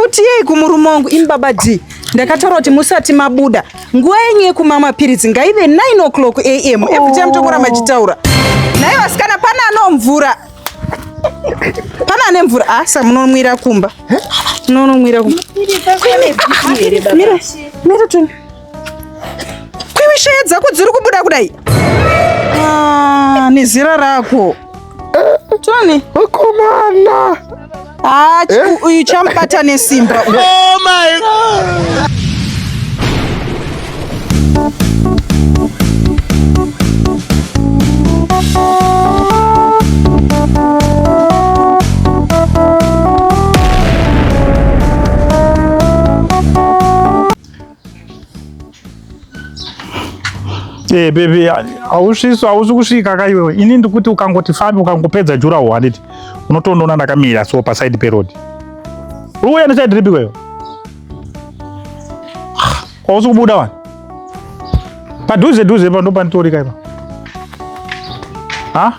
Pfuti yei kumurume wangu imi baba D. Ndakataura kuti musati mabuda. Nguva yenyu yekumwa mapiritsi ngaive 9 o'clock am. Every time tokuramba chitaura. Nhai vasikana pane anomvura. Pane ane mvura. Ah, sa munomwira kumba. Munomwira kumba. Mira, mira tuni. Kwiwi shaya dzako dziri kubuda kudai. Ah, nezera rako. Tony. Vakomana. Ah, uyu chamubata nesimba. Oh my God. Eh, baby, hausviso hausi kusvika ka iwewe. Ini ndikuti ukangoti fambi ukangopedza jurawo handiti unotondoona ndakamira so paside peroad. Uri kuuya neside ripi kweyo? Kwausi kubuda wani? Padhuze dhuze pa ndopanditori kaipa. Ha?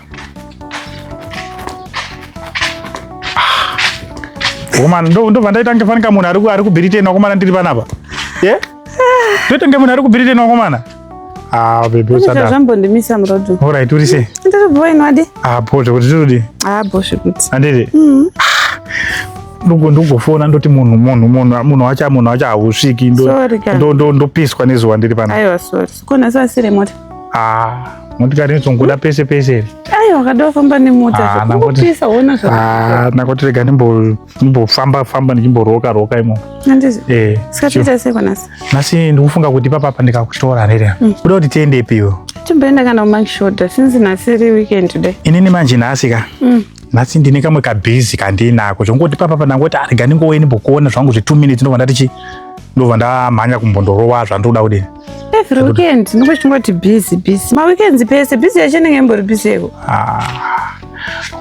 Woman, ndobva ndaita kunge fanika munhu ari ari kuBritain wakomana ndiri panapa. Yeah? Ndoita kunge munhu ari kuBritain wakomana. Ah, baby, usadaro. Zvambondimisa muroad. All right, uri sei? Ndiri bho inwadi. Ah, bho zvekuti tiri Ah, bho zvekuti. Handiti? Mm. Ndogo ndogofona ndoti munhu munhu munhu munhu wacho munhu wacho hausviki ndo ndo ndo ndopiswa nezuva ndiri panapa. Aiwa, sorry. Kona sasire mota. Ah, motikari inozongoda pese pese here? Aiwa, kada kufamba nemota. Ah, Kungopisa wona zva. Ah, ndangoti rega ndimbofamba famba ndichimboroka roka imomo. Handizvo. Eh. Saka toita sei kwanasi? Nhasi ndikufunga kuti ipapa apa ndikakutora here? Kuda kuti tiendepi iwe? Timboenda kana kuMakishoda since nhasi iri weekend today. Inini manje nhasi ka. Nhasi ndine kamwe kabhizi kandinako. Zvongoti papa pa ndangoti ah, rega ndingouye ndimbokuona zvangu zve 2 minutes ndobva ndati chi ndobva ndamhanya kumbondorova zvandinoda kudini. Every weekend ndinenge chingoti busy busy. Ma weekends pese busy yacho inenge imbori busy yeko. Ah.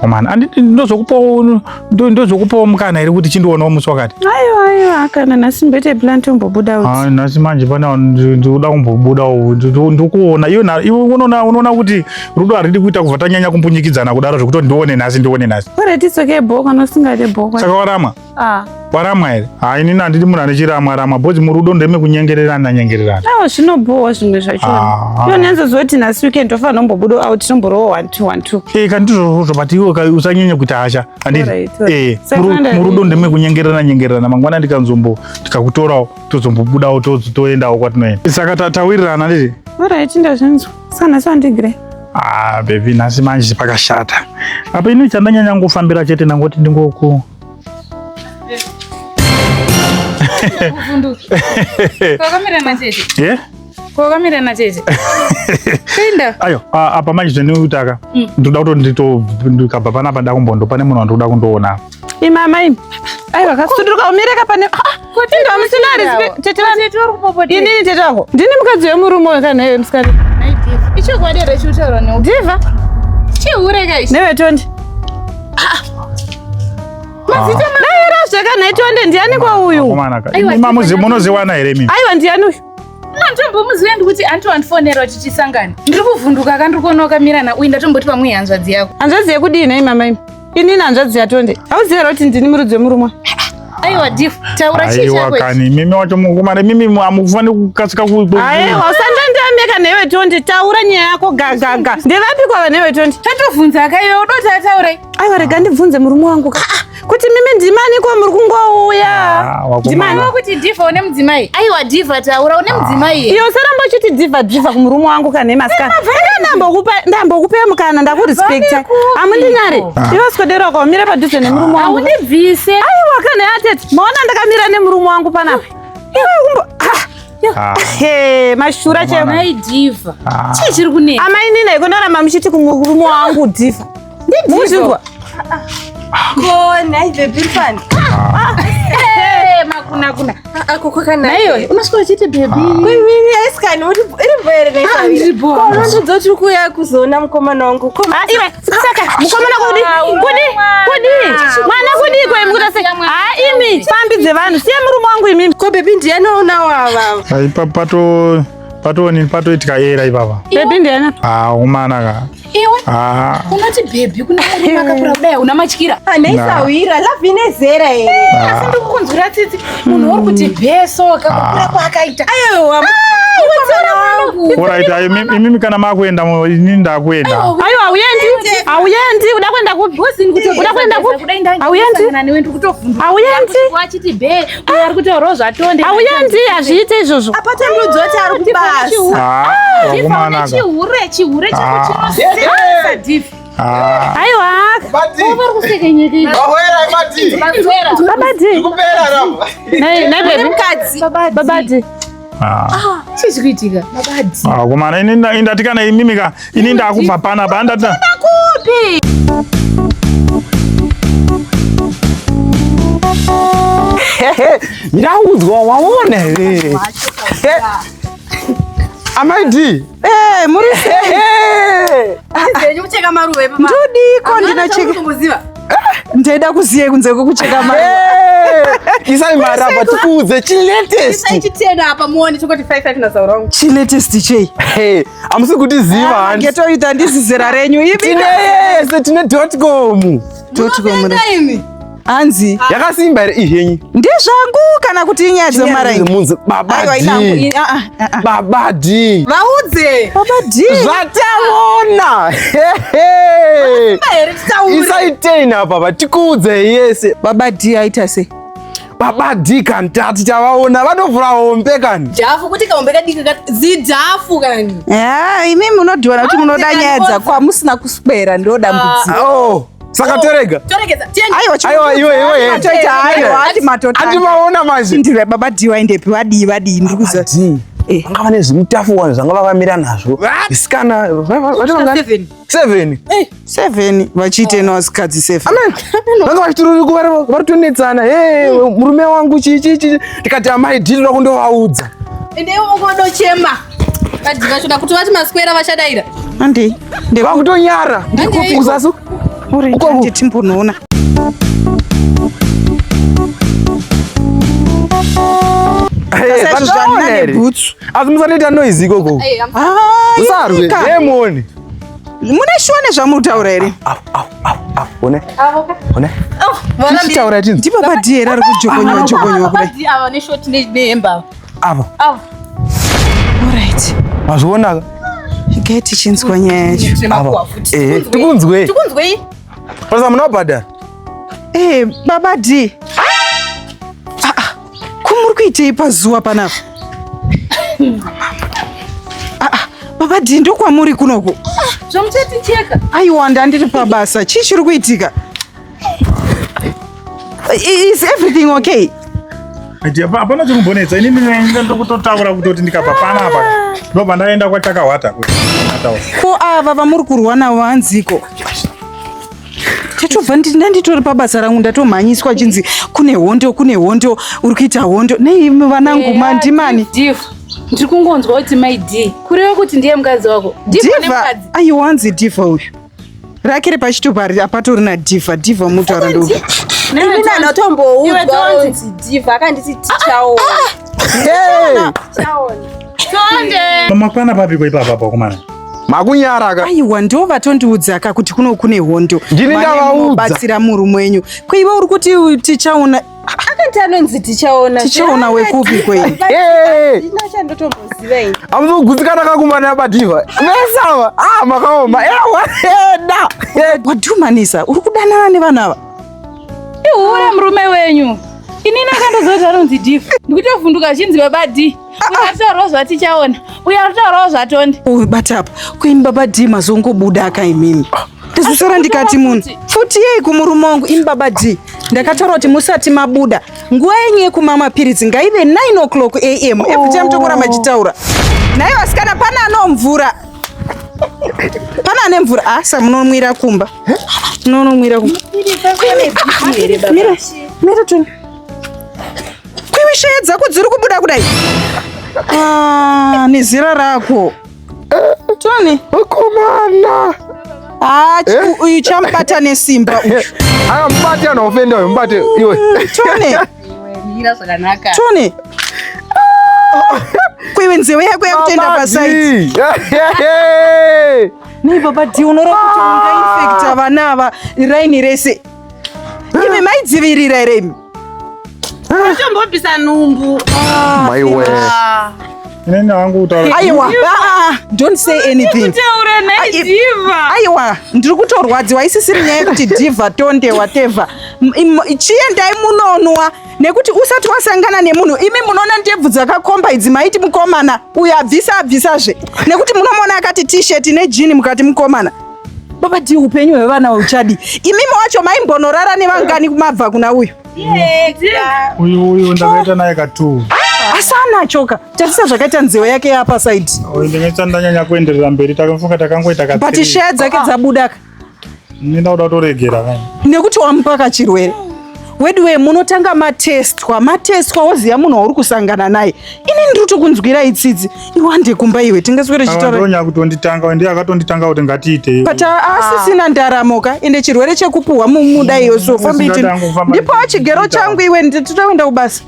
Omana, anditi ndozokupawo ndozokupawo mukana here kuti chindionawo musi wakati? Aiwa aiwa kana nhasi mboite plan tombobuda out. Ah, nhasi manje pana ndikuda kumbobudawo ndikuona iwe iwe unoona unoona kuti rudo haridi kuita kubva tanyanya kumbunyikidzana kudaro zvekuti ndione nhasi ndione nhasi. Alright, it's okay bho kana usingade bho. Saka waramwa? Ah. Waramwa here? Ah, inini handidi munhu ane chiramwa ramwa bhozi murudo ndeme kunyengererana nyengererana. Awa zvinobhowa zvimwe zvacho. Ah. Iwe unyanzozoti nhasi weekend tofanira kumbobuda out tomborowa 1 2 1 2. Eh, kandi ndizvozvo but iwe usanyanya kuita hasha. Handiti? Alright, alright. Eh, Saka murudo ndeme kunyengererana nyengererana mangwana ndikanzombo tikakutorawo tozombobudawo toendawo kwatinoenda. Saka tawirirana handiti? Alright, ndazvinzwa. Saka nhasi wandigire. Ah, baby nhasi manje pakashata. Apa ini chandanyanya ngofambira chete ndangoti ndingoku Kwakamira natete. Yeah? Kwakamira natete. Pinda. Ayo, apa manje zvendinotaka. Ndoda kuti ndito ndikabva panapa ndakumbondo pane munhu wandoda kundoona. Imama imi. Aiwa kasuduruka umireka pane. Inga musina respect. Tete vangu. Inini tete wako. Ndini mukadzi wemurume uyu kana iwe musikana. Ichokwadi here chikutaurwa newe? Diva. Chihure ka ichi. Newe Tondi. Mazita Naira zvaka nhai Tonde ndiani kwa uyu? Vakomana ka. Imi munoziwana here imi? Aiwa ndiani uyu? Ndombomuziva ndikuti anti wandifonera kuti tisangane. Ndiri kuvhunduka ka ndiri kuona wakamira na uyu ndatomboti pamwe hanzvadzi yako. Hanzvadzi yekudii nhai mama imi? Inini hanzvadzi yaTonde. Hauzivi here kuti ndini muridzi wemurume? Aiwa Diff, taura chii Aiwa chako ichi? kani mimi wacho mukomana mimi amufaniri kukasika ku Aiwa usandandameka newe Tonde taura nyaya yako gagaga. Ndevapi kwava newe Tonde? Tatovhunza ka iwe udoti ataure. Aiwa rega ndibvunze murume wangu ka. Kuti mimi ndimani ko muri kungouya? Ah, wakomana. Ndimani? Aiwa kuti Diva une mudzimai. Aiwa Diva taura une mudzimai. Iyo usaramba uchiti diva diva kumurume wangu kana nemasikana. Ndambokupa ndambokupa mukana ndakurespecta. Hamundinyari. Iwe sikodera ukaumira padhuze nemurume wangu. Haundibvise. Aiwa kana yatete. Maona ndakamira nemurume wangu panapa. Iwe kumbo ah. Ah. He, mashura chaiwo. Mai Diva. Ah. Chii chiri kunetsa? Amai nina iko ndoramba muchiti kumurume wangu diva. Ndizvo. Ko nhai baby uri pani? Eh, makuna kuna. Ako kwakanaka. Naiwe unosvika uchiti baby. Kuimini aisikani uri iri bho here Ah, ndiri bho. Ko unondiudza kuti uri kuuya kuzoona mukomana wangu. Ko Ah, iwe saka mukomana kudi kudi kudi mwana kudi ko imi kuita sei? Ah, imi fambi dzevanhu siya murume wangu imimi. ko baby ndiani waunawo ava? Ai, pato Patoni patoitika era ipapa. Baby ndiana? Ah, umana ka. Iwe Ah. unoti bhebhi kuna murume akakura kudai una matyira. Anaisawira love ine zera here. Asi ndiri kukunzwira tsitsi munhu uri kuti bheso kakukura kwaakaita. Aiwa, Alright, ayo imimi kana makuenda inini ndakuenda. Aiwa hauendi. Hauendi. Uda kuenda kupi? Uda kuenda kupi? Hauendi. Newe ndiri kutovhunduka. Hauendi. Wachiti bhe uyo ari kutaurawo zvatonde. Hauendi hazviite izvozvo. Apata ndiudzwa kuti ari kubasa. Ah, wakumana ka. Chihure chihure chako chinosesa dhifi. Ah. Aiwa. Vari kuseka nyika iyi. Baba D. Nai nai baby. Mukadzi. Baba D. Ah. Chii chiri kuitika? Baba D. Ah, kumana ini ndati kana imimi ka ini ndakubva panapa andati Kupi? Ndaudzwa waona here? Amai D. Eh, muri sei? Zenyu kucheka maruva ipapa. Ndodiko ndinocheka. Kumboziva. Ndaida kuziye kunze kwekucheka mari. Isai mari apa tikuudze chilatest. Isai chitenda apa muone chokoti 55 na sauro wangu. Chilatest chei? Hamusi kutiziva handi. Getoita ndisi zera renyu ipi? Tine yese tine dot com. Dot com. Munopenga imi. Hanzi Yakasimba here iyi yenyu? ndezvangu kana kuti inyaya dzemaraini? Munzi Baba Aiwa inangu. D. Ah, ah, ah. Baba D. Vaudze. Baba D. Zvataona. Here titaure. Isai 10 apa pa tikuudze yese. Baba D aita sei? Baba D kani tati tavaona vanovhura hombe kani. Dhafu kuti kaombe kadiki zidhafu kani. Ya, imi munodhiwana kuti munoda nyaya dzakwa musina kuswera ndo dambudziko. Oh, saka torega. Toregedza. Tiende. Aiwa Aiwa iwe iwe. Matoita aiwa ati matota. Andimaona manje. Ndire baba D waendepi vadii vadii ndiri kuziva. D. Vanga vane zvimutafu wani zvanga vakamira nazvo. Isikana Seven. 7. 7 vachiite navasikadzi 7. Amen. Vanga vachitururi vari kutonetsana. Hey, murume wangu chi chi chi. Ndikati amai D ndoda kundovaudza. Ende iwe ungodochema. Vadhi vachoda kuti vati maswera vachadaira. Andi. Vakutonyara. Ndikupi? Uzasu. Uri Uko. timbonoona. Hey, Sasa izvo vanoona zvanina here? nebhutsu. Asi musanoita noise ikoko. Ah, Musarwe. imika. Hey muone. Mune shuwa nezvamurikutaura here? Au au au au. One. One. Tichitaura chinzi. Ndipo baba D here ari kujokonyiwa jokonyiwa kudai. Baba D ava neshoti nehembe ava. Ava. Ava. Alright. Mazviona ka? Regai tichinzwa nyaya yacho. Ava. Eh, tikunzwe. Tikunzwei? Pasa munobhadhara. Eh, baba D. Ah, ah. Ko muri kuitei pazuva panapa? Ah, ah. Baba D ndokwamuri kunoku. Zvamuchaticheka. Aiwa ndandiri pabasa. Chii chiri kuitika? Is everything okay? Ati hapana chikumbonetsa ini ndinoenda ndokutotaura kutoti ndikabva panapa ndobva ndaenda kwatakahwata kuti ataura. Ko ava vamuri kurwa navo hanziko? Tatobva ndanditori pabasa rangu ndatomhanyiswa chinzi kune hondo kune hondo uri kuita hondo nei vanangu mandimani Dhifu. Ndiri kungonzwa kuti mai D. Kureva kuti ndiye mukadzi wako. Dhifu ane Dhivha mukadzi. aiwa hanzi dhivha uyu rake repachitupa apatori nadhivha dhivha mutaura ndo Ini ndanotomboudzwa Iwe Tonzi. unzi Dhivha akanditi tichaona. Hey! Tichaona. Tonde. Makwana papiko ipapa pakomana. Makunyara ka. aiwa ndo vatondiudzaka kuti kuno kune hondo Ndini Mane ndavaudza. munobatsira murume wenyu ko iwe uri kuti tichaona Akati anonzi tichaona. tichaona wekupi kwei Hey! Ndina chandotomboziva ini. Hamusi kugutsikana kakumana nabadhiva. Vese ava. Ah, makaoma. Ewa, eda. wadhumanisa uri kudanana nevanhu ava Ihure murume wenyu. Inini akandozoti anonzi Dhifu. Ndikutovhunduka achinzi baba D. Uyo aritaurawo zvatichaona. Uyo aritaurawo zvatonde. Uyu bata apa kuimi baba D mazongobuda aka imimi ndizosara ndikati munhu pfuti yei kumurume wangu imi baba D ndakataura kuti musati mabuda nguva yenyu yekumwa mapiritsi ngaive 9 o'clock am every time tokuramba chitaura nhai vasikana pane anomvura pane ane mvura asa munomwira kumba munonomwira kumba mira mira toni kwiwi shaya dzako dziri kubuda kudai Ah, nezera rako toni Vakomana. Ah, uyu chamubata nesimba uyu Aya mubate anoofenda uyu mubate iwe. tone Mira zvakanaka. tone Kuiwe nzeve yako yakutenda pasaidi. Nei baba D unoreva kuti ungainfecta vana ava raini rese. Imi maidzivirira here imi? Tombobvisa nhumbu. Maiwe. Inini hangu kutaura. Aiwa, ah, ah, don't say anything. Kutaura nhai Diva. Aiwa, ndiri kutorwadziwa isisiri nyaya yekuti Diva tonde whatever. Chiendai munonwa nekuti usati wasangana nemunhu imi munoona ndebvu dzakakomba idzi maiti mukomana uyo abvisa abvisazve nekuti munomuona akati t-shirt nejini mukati mukomana. Baba D upenyu hwevana uchadi. Imimi wacho maimbonorara nevangani kumabva kuna uyu? Uyu uyu ndakaita naye ka2. Asi anachoka. Tarisa zvakaita nzeve yake yapa side. Uyu ndingaita ndanyanya kuenderera mberi takafunga takangoita ka3. But share dzake dzabuda ka. Ini ndakuda kutoregera kani. Nekuti wamupa kachirwere. Weduwe munotanga matestwa, matestwa woziva munhu wauri kusangana naye. Ini ndiri kutokunzwira itsitsi. Iwande kumba iwe tingaswere chitaura. Ndonya kutonditanga ndiye akatonditanga kuti ngatiite. But asisina ndaramo ka ende chirwere chekupuhwa mumuda iyo so fambi Usingadi hangu kufamba ndipo chigero changu iwe nditoenda kubasa.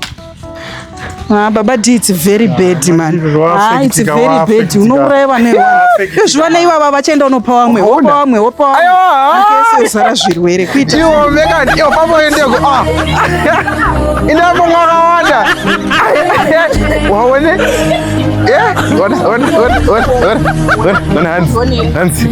Ah, baba D, it's very bad man. Ah, it's Waafectika, very bad. waafectika. Unouraiwa nevanhu. Waafectika. Izvo vana ivava vachaenda unopa vamwe, wopa vamwe, wopa vamwe. Aiwa. Nyika yese yozara zvirwere. Kuita Iwo mekani, iwo famba uendeko. Ah. Ina mungu akawanda. Waone? Eh, ona ona ona ona ona. Ona hanzi. Hanzi.